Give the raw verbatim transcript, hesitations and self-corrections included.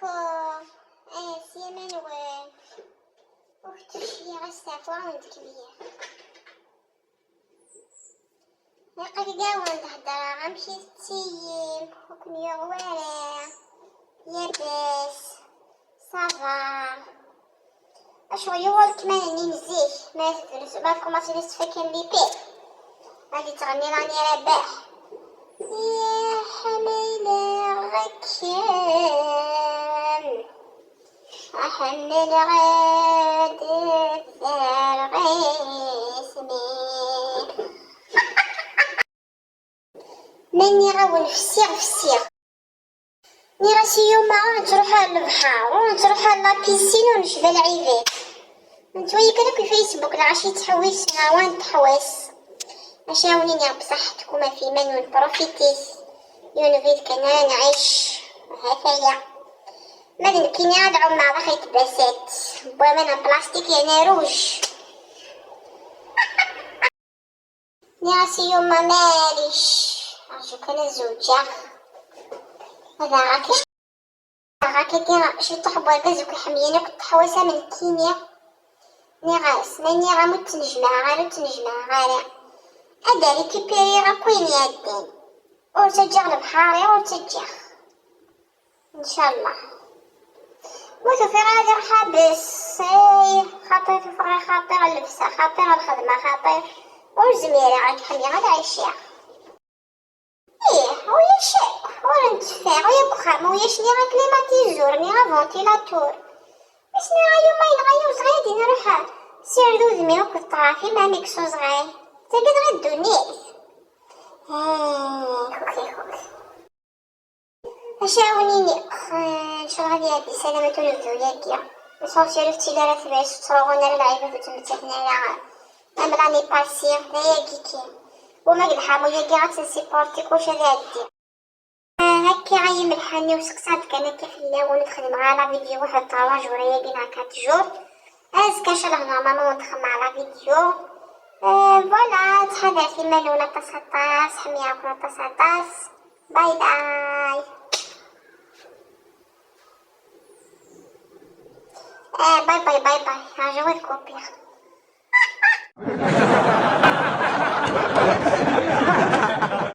Bon, eh, s yaman wen. Ur k-tecci ɣas teɛfu awen-d kbir. Ilaq ad awen-d-heddreɣ amek i tettilim, ur ken-yuɣ wara. Yabes. Ça va. Acu yuɣal kkman-nni n zik, ma tedrus, ma tkumaṣi la tettfakan lipi. Ad yettɣenni Rani Rabaḥ. Iḥemmel-aɣ akken. Ḥemmleɣ ad ddreɣ isem-im. Ma nniɣ-awen fsiɣ, fsiɣ. Nniɣ-as i Yuma, ur nettruḥ ar lebḥer, ur nettruḥ ar la piscine, ur necba lɛibad. Nettwali kan akk i Facebook lɣaci yettḥewwisen ar wa n teḥwas. Maca awen-iniɣ bṣaḥ tkumaf iman-nwen, profitit. Yiwen ubrid kan ara nɛic. Hataya. Ma d nekkini ad ɛummeɣ daxel tbasat n waman n plastik yerna rouge. Nniɣ-as i Yuma maɛlic, rju kan ad zewǧeɣ. Ad aɣeɣ kan, aɣeɣ kan ciṭuḥ n wergaz akk iḥemmlen akk teḥwas am nekkini. Nniɣ-as, ma nniɣ-am ur ttnejmaɛeɣ ara, ur ttnejmaɛeɣ ara. Ad d-rikipiriɣ akk ayen iɛeddan. Ur ttaǧǧaɣ lebḥer-iw, ur ttaǧǧaɣ. Ncallah. Ma tufiɣ ara ad iruḥ ḥabes, ay, xaṭi tuffɣa, xaṭi llebsa, xaṭi lxedma, xaṭi. Ur zmireɣ, ad ḥemmleɣ ad ɛiceɣ. Ih, ulac akk, ur netteffeɣ, ula deg uxxam ulac niɣ aklimatizur, niɣ aventilatur. Ass-nni ay Yuma yenɣa-yi uẓɣal ad d-nruḥ, sired udem-iw akked ṭṭraf, iman-ik s uẓɣal. Tagi dɣa ddunit. Ah, kuki, kuki. Acu ara wen-iniɣ? Eh, ncallah ad iɛeddi ssalam unebdu-agi. Ur sɛu ur tettili ara tebɛid, ur ttruɣun ara lɛibad, ur ttmettaten ara am l'année passée, d ayagi kan. Wama deg lḥamu-agi ad tt-nsiporti, kullec ad iɛeddi. Ah, akka ay imelḥan-iw, seqsaɣ-d kan akka fell-awen, ur d-xedmeɣ ara vidéo waḥed trois jours ayagi neɣ quatre jours. Azekka ncallah normalement ad nxemmem la vidéo. Euh, voilà, ttḥadaret iman-nwen aṭas aṭas, ḥemmleɣ-ken aṭas aṭas. Bye bye. آه، باي باي، باي باي، رجاء تكوبي.